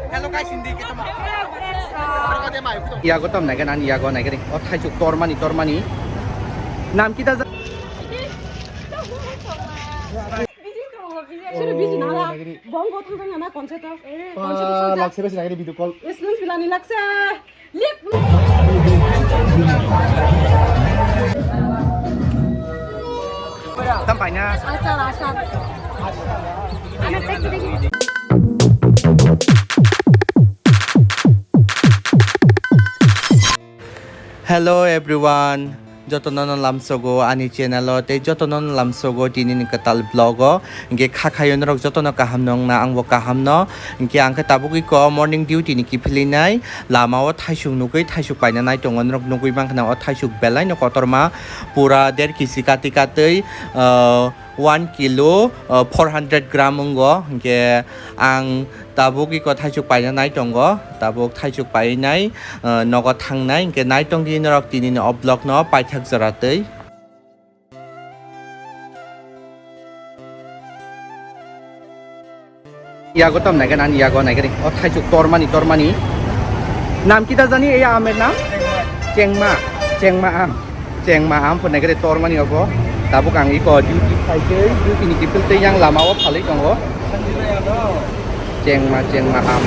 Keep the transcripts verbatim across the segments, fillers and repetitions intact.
Hello guys, hindi kita ma. Yago tam naigen, ani yago naigen. O thaisuk tormani, tormani. Nam kita ja- Sini bisi nala. Bongo tang tang nana konse to. Konse to. Lakse besi naigen video call. Islam bilani lakse. Tam paina. Achal, achal. Ano tek tek. Hello everyone. Jotono no lamsogo ani channel o tei jotono no lamsogo tini ni kwtal vlog o. Hinkhe kha khayo norok jotono kaham no wngna, angbo kaham no. Hinkhe ang khe tabuk iko morning duty ni kiphilwi nai, lama o thaisuk nugwi thaisuk paina nai tongo, norok nugwi mankha na o thaisuk belai no kotorma, pura der kisi kati katwi, ah, one kilo, ah, four hundred gram wngo. Hinkhe ang tabuk iko thaisuk paina nai tongo, tabuk thaisuk painai, ah, nogo thangnai. Hinkhe nai tongdi norok tini ni o vlog no paithak jora twi. Yago tam naigen, ani yago naigen. O thaisuk tormani, tormani. Nam kita jani, ei amer nam? Chengma, chengma am. Chengma am pho naigen tormani obo. Tabuk ang iko duty khaitwi, duty ni kiphiltwi yang lama o phalwi tongo. Chengma, chengma am.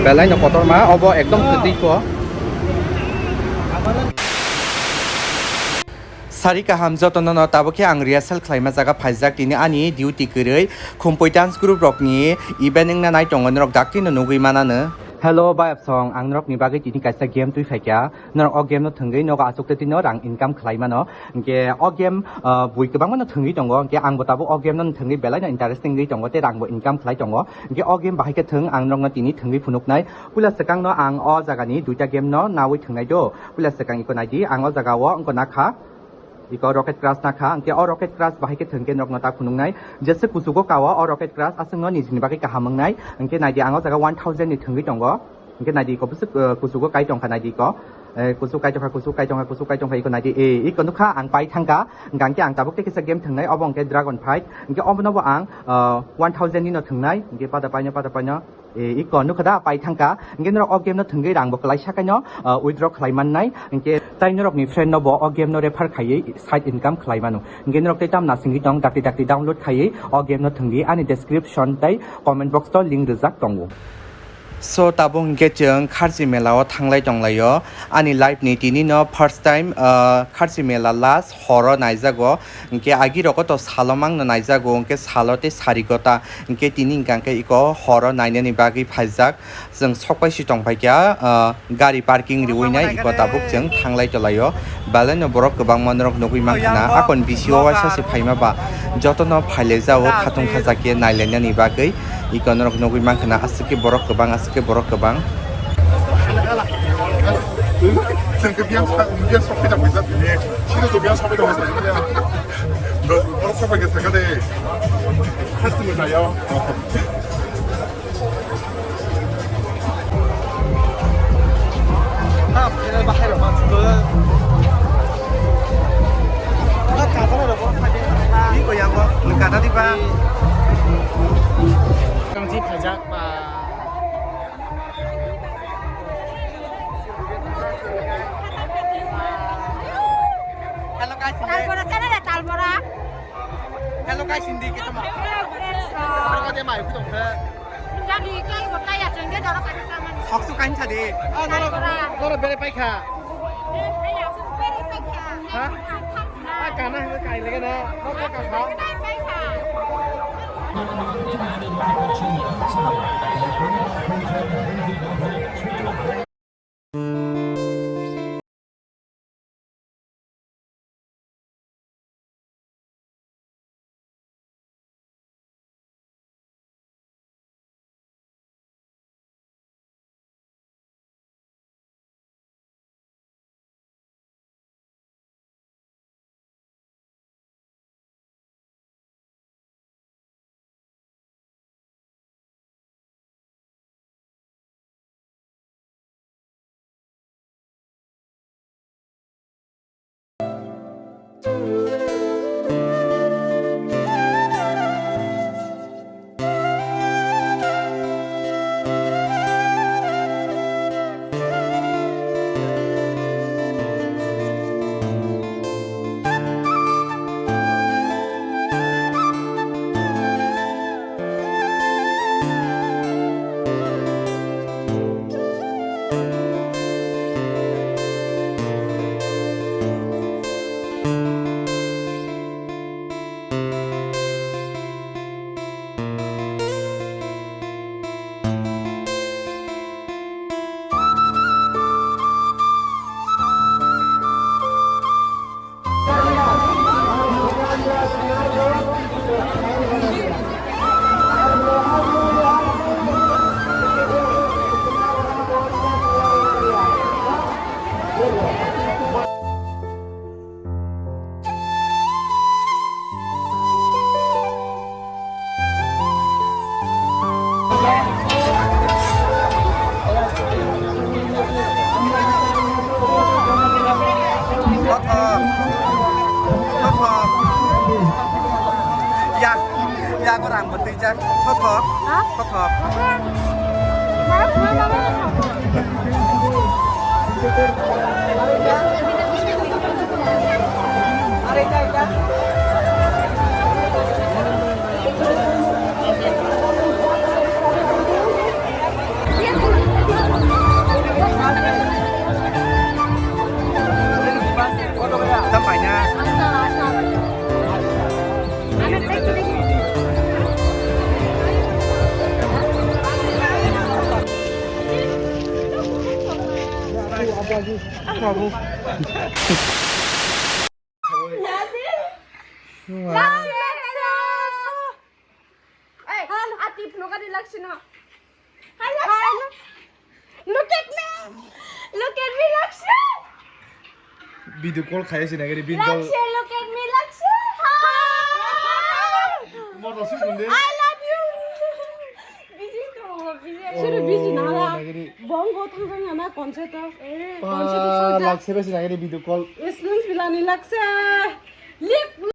Belai no kotorma, obo ekdom kwtwi pho. Sari kaham jotono no, tabuk khe ang rehearsal khlaima jaga phaijak, tini ani duty kwrwi Khumpui dance group rokni event wngna nai tongo, norok dakti no nugwi manano. Hello bayapsong, ang norokni bagwi tini kaisa game twi phaikha, norok o game no thwngwi nogo achukte twi no rang income khlai mano. Hinkhe o game, ah, bui kwbangma no thwngwi tongo, hinkhe angbo tabuk o game no thwngwi belai no interesting wngwi tongo tei rangbo income khlai tongo. Hinkhe o game bahai khe thwng, ang norokno tini thwngwi phunuknai. Puila swkangno ang o jagani duita game no nawi thwngnai do. Puila swkang iko naidi, ang o jaga o wngkha nakha. Iko Rocket Crash nakha, hwnkhe o Rocket Crash bahai khe thwngkhe norokno ta phunuknai. Jesa kuchugo kao o Rocket Crash aswkno nijini bagwi kaham wngnai. Hwnkhe naidi ang o jaga one thousand ni thwngwi tongo. Hwnkhe naidi iko bwswk, eh, kuchugo kai tongkha naidi iko. Eh, kuchuk kai tongkha, kuchuk kai tongkha, kuchuk kai tongkha iko naidi. Eh, iko nukha ang pai thangkha. Hwnkhe ang tabuk tei kisa game thwngnai, obo hwnkhe Dragon Fight. Hwnkhe obonobo ang, eh, one thousand ni no thwngnai. Hwnkhe pada paino, pada paino. E, iko nukha da, pai thangkha. Hwnkhe norok o game no thwngwi rang bo kwlaisa kaino, ah, withdraw khlai mannai. Hwnkhe tai norok ni friend no bo o game no refer khaiwi side income khlai mano. Hwnkhe norok tei tam nasingwi tong, dakti dakti download khaiwi o game no thwngwi ani description tei comment box o link rijak tongo. So tabuk hwnkhe chwng Kharchi mela o thanglai tonglaio. Ani life ni tini no first time, ah, Kharchi mela last horo naijago. Hwnkhe agi rogo to salo mangno naijago, hwnkhe salo tei sari gota. Hwnkhe tini hwnkha khe iko horo nainani bagwi phaijak. Chwng sokpai si tongphaikha, ah, gari parking riwi nai, iko tabuk chwng thanglai tolaio. Belai no borok kwbangma norok nugwi mankha na. Akon bisio waisa se phaima ba jotono phailai jao khatung khajakhe nailainani bagwi. Iko norok nugwi mankha na, aswk khe borok kwbang, aswk khe borok kwbang. Chwng khe biyang sa-, biyang sok khe tongwi sa tini. Sino to biyang sok khe tongwi sa tini. Borok sok bai khe thangkha de. Khasi mo jayo. Kangsi phaijak ba. Hello guys, hindi. Talbora, talbora. Hello guys, hindi kita ma. Hello, friends. Ano ka di ma, ito ka. Hindi, ito, ito, kaya, hindi, daro ka sa man. Hoksu kain sa di. Ah, nara, nara bere pai kha. Ha? Ah, kana, kai lege na. Hoksu ka kha. Kothok. Kothok. Yak, yak orang bertijak. Kothok. Ha? Kothok. Oke. Mana gue mana yang kothok? Tamo paina. Babu. Hey, Atif, look at the Lakshana. Hi, Lakshana. Look at me. Look at me, Lakshana. Video call khai se nagari, video call. Lakshana, look at me, Lakshana. Hi. Mo to sung de. I love you. Busy to, busy. Sure, busy na la. Nagari. Bongo thang thang na concert. Eh, concert. Lakshana se nagari video call. Is lung bilani Lakshana. Lip